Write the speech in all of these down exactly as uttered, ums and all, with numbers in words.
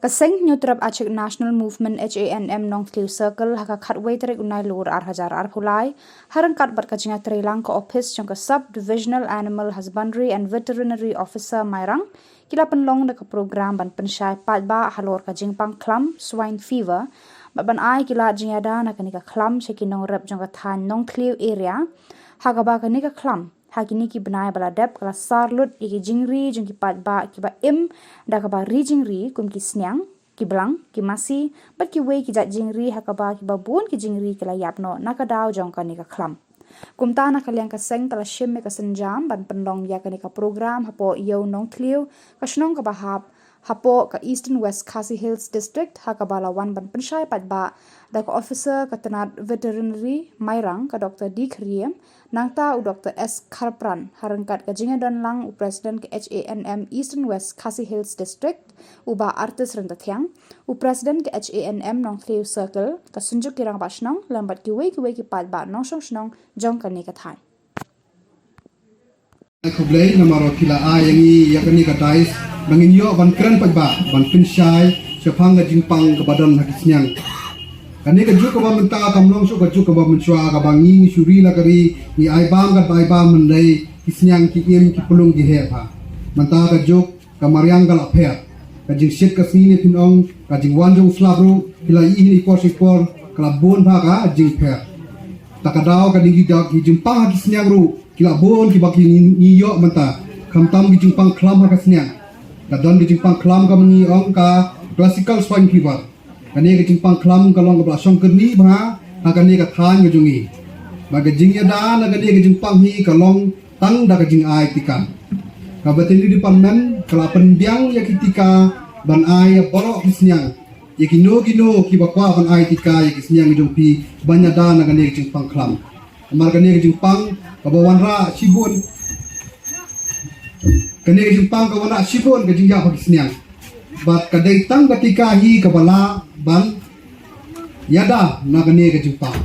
Ka seng Hynñiewtrep Achik National Movement, H A N M, Nongthliew Circle, ha ka khatwei tarik u Nailur ar hajar arphew lai, ha ryngkat bad ka jingïatreilang ka ophis jong ka Sub Divisional Animal Husbandry and Veterinary Officer Mairang, ki la pynlong da ka program ban pynshai paidbah halor ka jingpang khlam, swine fever, bad ban ai ki lad jingïada na kane ka khlam sha ki nongrep jong ka thaiñ Nongthliew area, ha kaba kane ka khlam ha kine ki bnai ba la dep ka la sar lut ïa ki jingri jong ki paidbah kiba im da kaba ri jingri, kum ki sniang, ki blang, ki masi, bad kiwei ki jait jingri, ha kaba kiba bun ki jingri ki la ïap noh na ka daw jong kane ka khlam. Kumta, na ka liang ka seng ka la shim ïa ka sienjam ban pynlong ïa kane ka program hapoh Ïew Nongthliew, ka shnong kaba hap hapoh ka Eastern West Khasi Hills District, ha kaba la wan ban pynshai paidbah da ka officer ka tnat veterinary Mairang, ka Doktor D Khriem, nangta u Doktor S Kharpran, ha ryngkat ka jingïadon lang u President ka H A N M Eastern West Khasi Hills District, u Bah Artis Ryntathiang, u President ka H A N M Nongthliew Circle, ka Synjuk ki Rangbah Shnong, lem bad kiwei kiwei ki paidbah nongshong shnong jong kane ka thaiñ. Khublei namar ba phi la ai ïa ngi ïa kane ka dais ba ngin ïoh ban kren paidbah, ban pynshai shaphang ka jingpang kaba don ha ki sniang. Kane ka juk kaba mynta kam long shuh ka juk kaba mynshuwa, kaba ngi, ngi shu ri la ka ri, ngi ai bam ka ai bam, hynrei ki sniang ki im, ki pynlong ki heh bha. Mynta ka juk ka mariang ka la pher. Ka jingshit ka sngi ne phin ong, ka jingwan jong u slap ruh, phi la ïohi ne i por shi por, ka la bun bha ka jingpher. Ta ka daw ka dei ki dak ki jingpang ha ki sniang ruh, ki la bun kiba ki ngi ïoh mynta. Khamtam ki jingpang khlam ha ka sniang. Ka don ki jingpang khlam kaba ngi ong ka classical swine fever. Kane ka jingpang khlam ka long kaba la shong kyrni bha ha kane ka thaiñ ka jong ngi. Ba ka jingïada na kane ka jingpang hi ka long tang da ka jingai tika. Ka veterinary department ka la pynbiang ïa ki tika ban ai ïa baroh ki sniang, ïa kino kino kiba kwah ban ai tika ïa ki sniang jong phi ban ïada na kane ka jingpang khlam. Namar kane ka jingpang kaba wanrah shibun, kane ka jingpang ka wanrah shibun ka jingïap ha ki sniang. Bad ka dei tang ka tika hi kaba lah ban ïada na kane ka jingpang.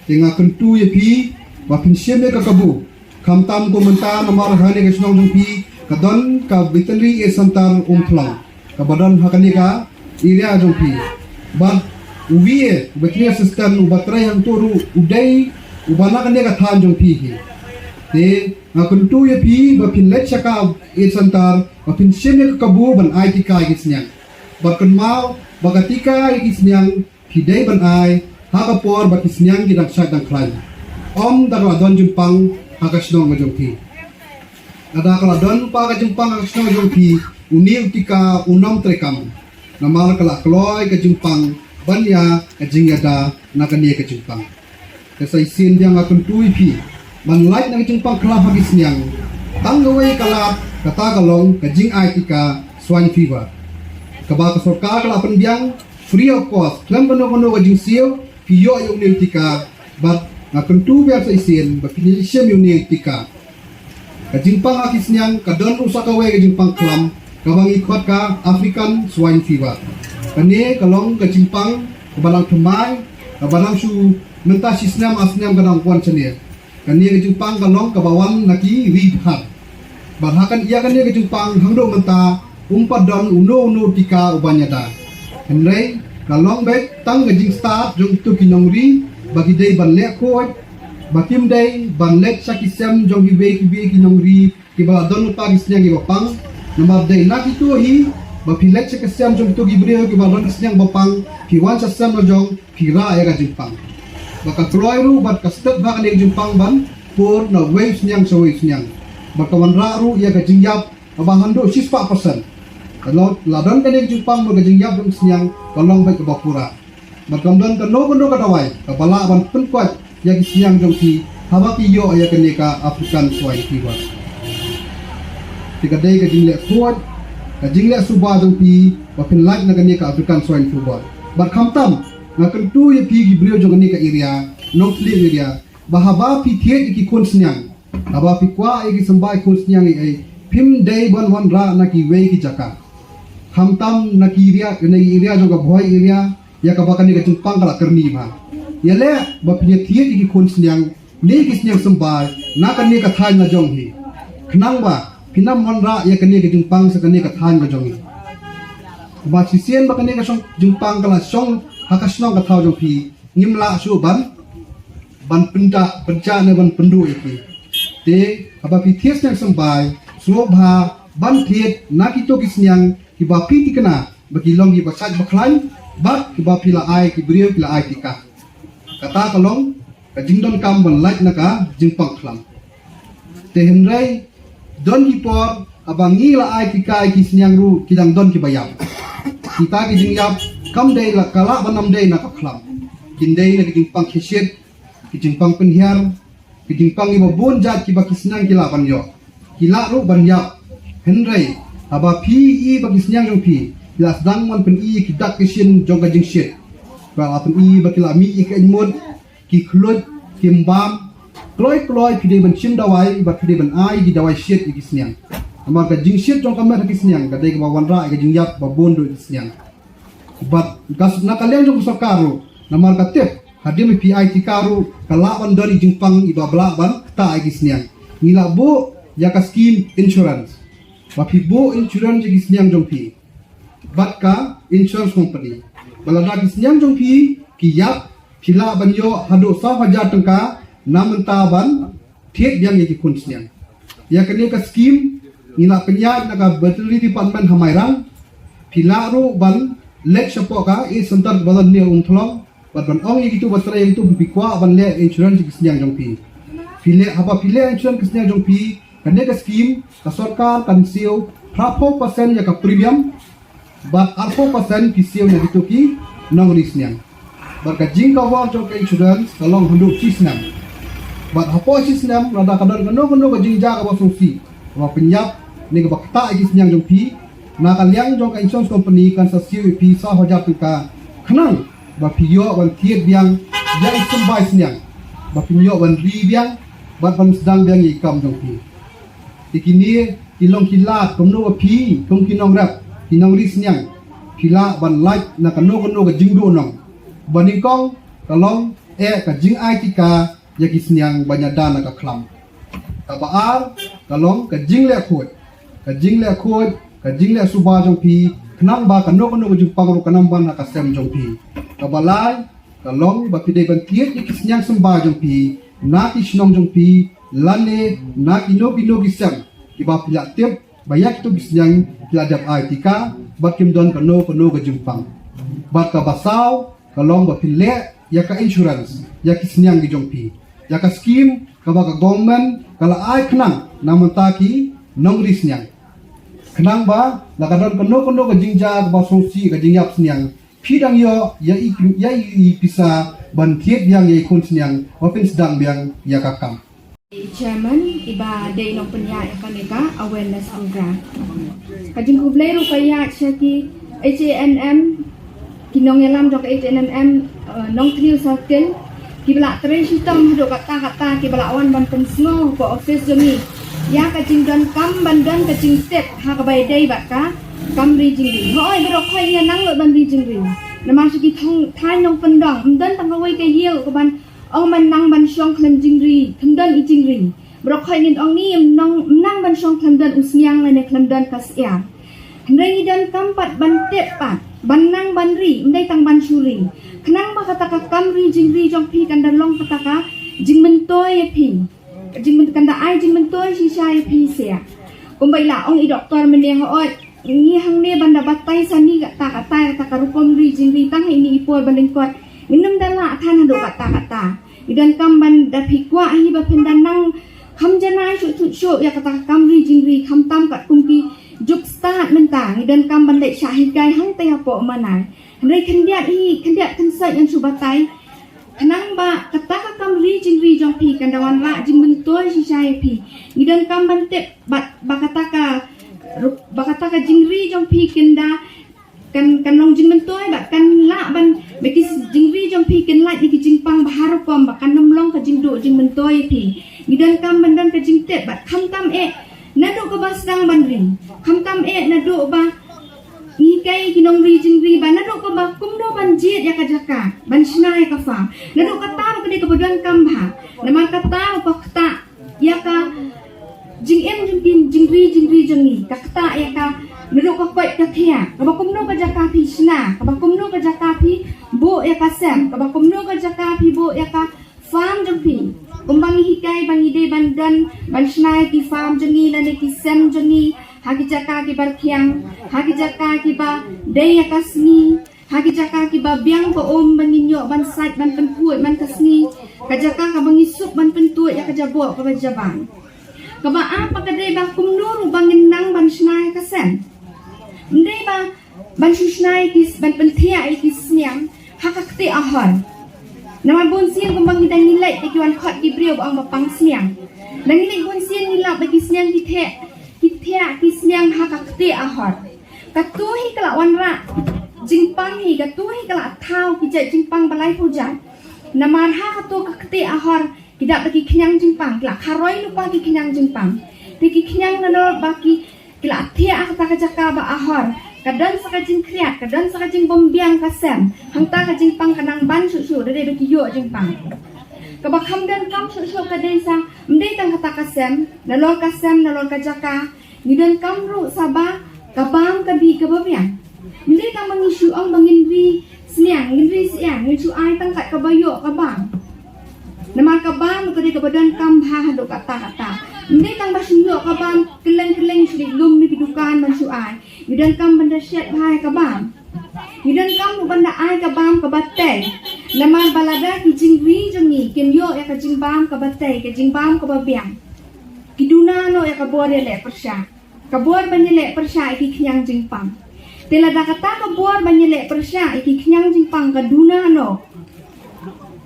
Te nga kyntu ïa phi ba phin shim ïa ka kabu. Khamtam kum mynta namar ha kane ka shnong jong phi ka don ka veterinary center Umthlong kaba don ha kane ka area jong phi. Bad u V A, veterinary assistant, uba trei hangto ruh u dei uba na kane ka thaiñ jong phi hi. Te nga kyntu ïa phi ba phin leit sha ka health center, ba phin shim ïa ka kabu ban ai tika ïa ki sniang. Bad kynmaw ba ka tika ïa ki sniang phi dei ban ai ha ka por ba ki sniang ki dang shait dang khlaiñ. Ym da ka la don jingpang ha ka shnong ka jong phi. Lada ka la don pat ka jingpang ha ka shnong ka jong phi, une u tika un ym treikam. Namar ka la kloi ka jingpang ban ïa ka jingïada na kane ka jingpang. Te sa shisien biang nga kyntu ïa phi ban lait na ka jingpang khlam ha ki sniang. Tang kawei ka lad, kata ka long ka jingai tika swine fever, kaba ka sorkar ka la pynbiang free of cost, khlem kano kano ka jingsiew, phi ïoh ïa une u tika. Bad nga kyntu biang sa shisien ba phin ïa shim ïa une u tika. Ka jingpang ha ki sniang ka don ruh sa kawei ka jingpang khlam kaba ngi khot ka African swine fever. Kane ka long ka jingpang kaba nang thymmai, kaba nang shu mynta shi snem ar snem ka dang wan shane. Kane ka jingpang ka long kaba wan na ki ri bhar. Bad ha kane, ïa kane ka jingpang hangto mynta um pat don uno uno tika uban ïada. Hynrei ka long beit tang ka jingstad jong kito ki nongri ba ki dei ban leh khuid, ba kim dei ban leit sha ki sem jong kiwei kiwei ki nongri kiba la don lypa ki sniang kiba pang. Namar dei na kito hi, ba phi leit sha ki sem jong kito ki briew kiba don ki sniang ba pang, phi wan sha sem la jong, phi rah ïa ka jingpang. Ba ka kloi ruh bad ka stet bha kane ka jingpang ban pur na wei u sniang sha wei u sniang. Bad ka wanrah ruh ïa ka jingïap kaba haduh shispah percent. Ka long, la don kane ka jingpang bad ka jingïap jong u sniang ka long beit kaba pura. Bad kam don kano kano ka dawai kaba lah ban pynkoit ïa ki sniang jong phi haba phi ïoh ïa kane ka African swine fever. Te ka dei ka jingleh khuid, ka jingleh suba jong phi ba phin lait na kane ka African swine fever. Bad khamtam nga kyntu ïa phi ki briew jong kane ka area, Nongthliew area, ba haba phi thied ïa ki khun sniang, haba phi kwah ïa ki symbai khun sniang ïa ei, phim dei ban wanrah na kiwei ki jaka. Khamtam na ki area, na area jong ka Bhoi area, ïa kaba kane ka jingpang ka la kyrni bha. Ïaleh ba phin ïa thied ïa ki khun sniang ne ki sniang symbai na kane ka thaiñ la jong hi, khnang ba phin ym wanrah ïa kane ka jingpang sha kane ka thaiñ la jong hi. Ba shisien ba kane ka shong jingpang ka la shong ha ka shnong ka thaw jong phi, ngim lah shuh ban ban pynda pynja ne ban pynduh ïa ki. Te haba phi thied sniang symbai, sngewbha ban thied na kito ki sniang kiba phi thikna ba ki long kiba sait ba khlaiñ, bad kiba phi la ai ki briew ki la ai tika. Kata ka long ka jingdonkam ban lait na ka jingpang khlam. Te hynrei don ki por haba ngi la ai tika ïa ki sniang ruh ki dang don kiba ïap. Kita ki jingïap kam dei la ka lah ban ym dei na ka khlam. Kin dei na ki jingpang khie shit, ki jingpang pynhiar, ki jingpang kiba bun jait kiba ki sniang ki lah ban ïoh. Ki lah ruh ban ïap. Hynrei haba phi i ba ki sniang jong phi ki la sdang ban pyni ki dak ki shin jong ka jingshit, ba la pyni ba ki la mih ïa ka imut, ki khluit, ki mbam, kloi kloi phi dei ban shim dawai bad phi dei ban ai ki dawai shit ïa ki sniang. Namar ka jingshit jong ka met ha ki sniang ka dei kaba wanrah ïa ka jingïap ba bun ruh ïa ki sniang. Bad ka s- na ka liang jong ka sorkar ruh, namar ka tip hadien ba phi ai tika ruh ka lah ban don ïa jingpang iba lah ban ktah ïa ki sniang. Ngi la buh ïa ka skim insurance, ba phi buh insurance ïa ki sniang jong phi bad ka insurance company, ba lada ki sniang jong phi ki ïap, phi lah ban ïoh haduh saw hajar tyngka na mynta ban thied biang ïa ki khun sniang. Ïa kane ka skim ngi la pynïaid na ka veterinary department ha Mairang. Phi lah ruh ban leit shapoh ka e-center ba don ha Umthlong bad ban ong ïa kito ba trei ïa kito ba phi kwah ban leh insurance ïa ki sniang jong phi. Phi leh, haba phi leh insurance ki sniang jong phi, kane ka skim ka sorkar kan siew phra phew percent ïa ka premium, bad arphew percent ki siew na kito ki nongri sniang. Bad ka jingkawang jong ka insurance ka long haduh shi snem. Bad hapoh shi snem lada ka don kano kano ka jingjia kaba sngewsih, kaba pynïap ne kaba ktah ïa ki sniang jong phi, na ka liang jong ka insurance company kan sa siew ïa phi saw hajar tyngka khnang ba phi ïoh ban thied biang ïa i symbai sniang, ba phin ïoh ban ri biang bad ban sdang biang ïa i kam jong phi. Te kine ki long ki lad kumno ba phi kum ki nongrep, ki nongri sniang, phi lah ban lait na kano kano ka jingduhnong. Ba nyngkong ka long eh ka jingai tika ïa ki sniang ban ïada na ka khlam. Kaba ar ka long ka jingleh khuid, ka jingleh khuid, ka jingleh suba jong phi khnang ba kano kano ka jingpang ruh kan ym ban ha ka sem jong phi. Kaba lai ka long ba phi dei ban thied ïa ki sniang symbai jong phi na ki shnong jong phi lane na kino kino ki sem kiba phi la tip ba ïa kito ki sniang ki la dep ai tika bad kim don kano kano ka jingpang. Bad kaba saw ka long ba phin leh ïa ka insurance ïa ki sniang ki jong phi, ïa ka skim kaba ka government ka la ai khnang na mynta ki nongri sniang, khnang ba la ka don kano kano ka jingjia kaba sngewsih, ka jingïap sniang, phi dang ïoh ïa i, ïa i pisa ban thied biang ïa i khun sniang ba phin sdang biang ïa ka kam. Chairman iba dei nongpynïaid ïa kane ka awareness program. Ka jingkhublei ruh ka ïaid sha ki H A N M, ki nongïalam jong ka H A N M, eh, Nongthliew Circle, kiba la trei shitom haduh katta katta, kiba la wan ban pynsngew ka office jong ngi ïa ka jingdonkam ban don ka jingtip ha kaba ïadei bad ka kam ri jingri. Hooid, baroh khoit ngi nang lut ban ri jingri. Namar sha ki thong thaiñ nongkyndong ym don tang kawei ka ïew ka ban ong ban nang ban shong khlem jingri, khlem don i jingri. Baroh khoit ngin ong ni ym nang, ym nang ban shong khlem don u sniang lane khlem don ka syiar. Hynrei ngi donkam pat ban tip pat ban nang ban ri, ym dei tang ban shu ri. Khnang ba kata ka kam ri jingri jong phi kan da long kata ka jingmyntoi ïa phi. Jingmynt-, kan da ai jingmyntoi shisha ïa phi seh. Kumba i la ong i doktor mynne, hooid, ngi hangne ban da batai sani katta katta ïa kata ka rukom ri jingri tang ha ine i por ba lyngkot. Ngin ym da lah than haduh katta katta. Ngi donkam ban da phi kwah hi ba phin da nang kham janai shuh shuh shuh ïa kata ka kam ri jingri khamtam katkum ki juk stad mynta. Ngi donkam ban leit shah hikai hangtei hapoh Manai. Hynrei khyndiat hi, khyndiat khynsoit ngan shu batai. Khnang ba kata ka kam ri jingri jong phi kan da wanrah jingmyntoi shisha ïa phi. Ngi donkam ban tip ba, ba kata ka, ba kata ka jingri jong phi kan da, kan, kan long jingmyntoi bad kan lah ban, ba ki jingri jong phi kan lait ïa ki jingpang bha rukom, ba kan ym long ka jingduh jingmyntoi ïa phi. Ngi donkam ban don ka jingtip bad khamtam eh naduh kaba sdang ban ri. Khamtam eh naduh ba ngi hikai ki nongri jingri ba naduh kaba kumno ban jied ïa ka jaka, ban shna ïa ka farm. Naduh kata ruh ka dei kaba donkam bha. Namar kata ruh ka ktah ïa ka jingim jong ki jingri jingri jong ngi. Ka ktah ïa ka naduh ka koit ka khiah, kaba kumno ka jaka Kaba kumno ka jaka phi buh ïa ka sem, kaba kumno ka jaka phi buh ïa ka farm jong phi. Kumba ngi hikai ba ngi dei ban don, ban shna ïa ki farm jong ngi lane ki sem jong ngi ha ki jaka kiba rkhiang, ha ki jaka kiba dei ïa ka sngi, ha ki jaka kiba biang ba um ba ngin ïoh ban sait ban pyntuid man ka sngi, ka jaka kaba ngi suk ban pyntuid ïa ka jaboh kaba jaban. Kaba ar pat ka dei ba kumno ruh ba ngin nang ban shna ïa ka sem. Ym dei ba ban shu shna ïa ki, ban pynthiah ïa ki sniang ha ka ktieh ahor. Namar bun sien kumba ngi dang ngi leit ïa ki wan khot ki briew ba ong ba pang sniang. Dang ngi leit bun sien ngi lap ba ki sniang ki thiah, ki thiah ki sniang ha ka ktieh ahor. Katu hi ka la wanrah jingpang hi, katu hi ka la thaw ki jait jingpang ba laiphew jait. Namar ha katu ka ktieh ahor ki dap da ki khñiang jingpang, ki la kharoi lypa ki khñiang jingpang. Te ki khñiang nalor ba ki, ki la thiah ha kata ka jaka ba ahor, ka don sa ka jingkhriat, ka don sa ka jingbymbiang ka sem. Hangta ka jingpang ka nang ban shuh shuh da dei ba ki ïoh jingpang. Kaba kham donkam shuh shuh ka dei sa, ym dei tang kata ka sem, nalor ka sem, nalor ka jaka, ngi donkam ruh sa ba ka bam ka dih kaba biang. Ym dei tang ba ngi shu ong ba ngin ri sniang, ngin ri sniang, ngin shu ai tang kat kaba ïoh ka bam. Namar ka bam ka dei kaba donkam bha haduh katta katta. Ym dei tang ba shu ïoh ka bam kylleng kylleng, shu leit lum na ki dukan ban shu ai. Ngi donkam ban da shet bha ïa ka bam. Ngi donkam ruh ban da ai ka bam kaba tei. Namar ba lada ki jingri jong ngi kin ïoh ïa ka jingbam kaba tei, ka jingbam kaba biang, ki duna noh ïa ka bor ïaleh pyrshah, ka bor ban ïaleh pyrshah ïa ki khñiang jingpang. Te lada kata ka bor ban ïaleh pyrshah ïa ki khñiang jingpang ka duna noh,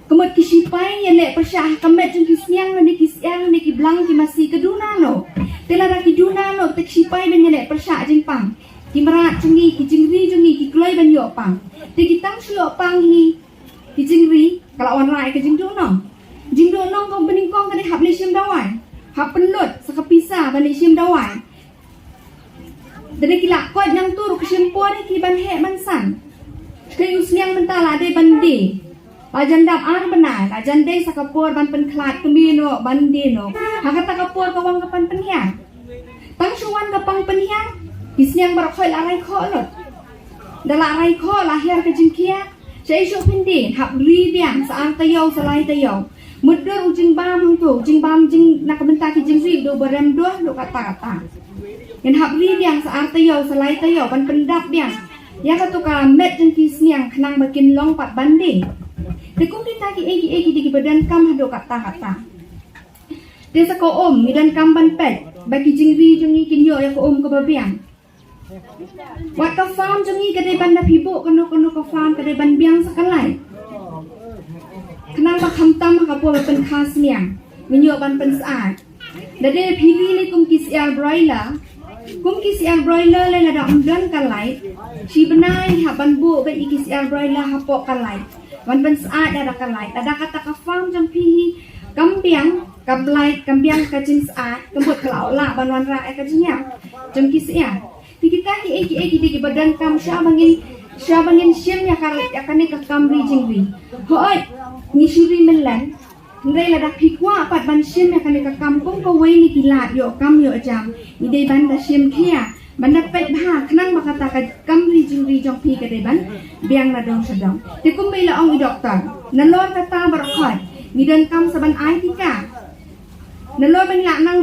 ka mut ki shipai ïaleh pyrshah ha ka met jong ki sniang lane ki syiar lane ki blang ki masi, ka duna noh. Te lada ki duna noh te ki shipai ban ïaleh pyrshah jingpang, ki mrad jong ngi, ki jingri jong ngi ki kloi ban ïoh pang. Te ki tang shu ïoh pang hi ki jingri, ka la wanrah ïa ka jingduhnong. Jingduhnong kaba nyngkong ka dei hap leit shim dawai, hap pynlut sa ka pisa ban leit shim dawai. Da dei ki la koit nangta ruh ka shim por ïa ki ban heh ban san. Te u sniang mynta la dei ban die, la jan dap ar bnai, la jan dei sa ka por ban pynkhlad kmie noh, ban die noh. Ha kata ka por ka wan ka pang pynhiar. Tang shu wan ka pang pynhiar, ki sniang baroh khoit la rai khoh lut. Da la rai khoh, la hiar ka jingkhia, shaei shuh phin die? Hap ri biang sa ar taïew, sa lai taïew. Mutdur u jingbam hangto, u jingbam jing na ka bynta ki jingri u dei uba rem duh haduh katta katta. Ngin hap ri biang sa ar taïew, sa lai taïew ban pyndap biang ïa katu ka met jong ki sniang khnang ba kin long pat ban die. Te kum kita kiei kiei ki dei kiba donkam haduh katta katta. Te sa ka um ngi donkam ban peit ba ki jingri jong ngi kin ïoh ïa ka um kaba biang. Wat ka farm jong ngi ka dei ban, da phi buh kano kano ka farm ka dei ban biang sa ka light, khnang ba khamtam ha ka por ba pynkha sniang ngin ïoh ban pynsyaid. Da dei phi ri lei kum ki syiar broiler, kum ki syiar broiler lei lada ym don ka light, shi bnai hap ban buh beit ïa ki syiar broiler hapoh ka light ban pynsyaid da ka light. Lada kata ka farm jong phi hi kam biang ka light, kam biang ka jingsyaid, ka mut ka la lah ban wanrah ïa ka jingïap jong ki syiar. Te kita kiei kiei ki dei kiba donkam sha ba ngin, sha ba ngin shim ïa ka, ïa kane ka kam ri jingri. Hooid, ngi shu ri mynlen. Hynrei lada phi kwah pat ban shim ïa kane ka kam kum kawei na ki lad ïoh kam ïoh jam, ngi dei ban da shim khia, ban da peit bha khnang ba kata ka kam ri jingri jong phi ka dei ban biang na dong sha dong. Te kumba i la ong i doktor, nalor kata baroh khoit ngi donkam sa ban ai tika. Nalor ba ngi la nang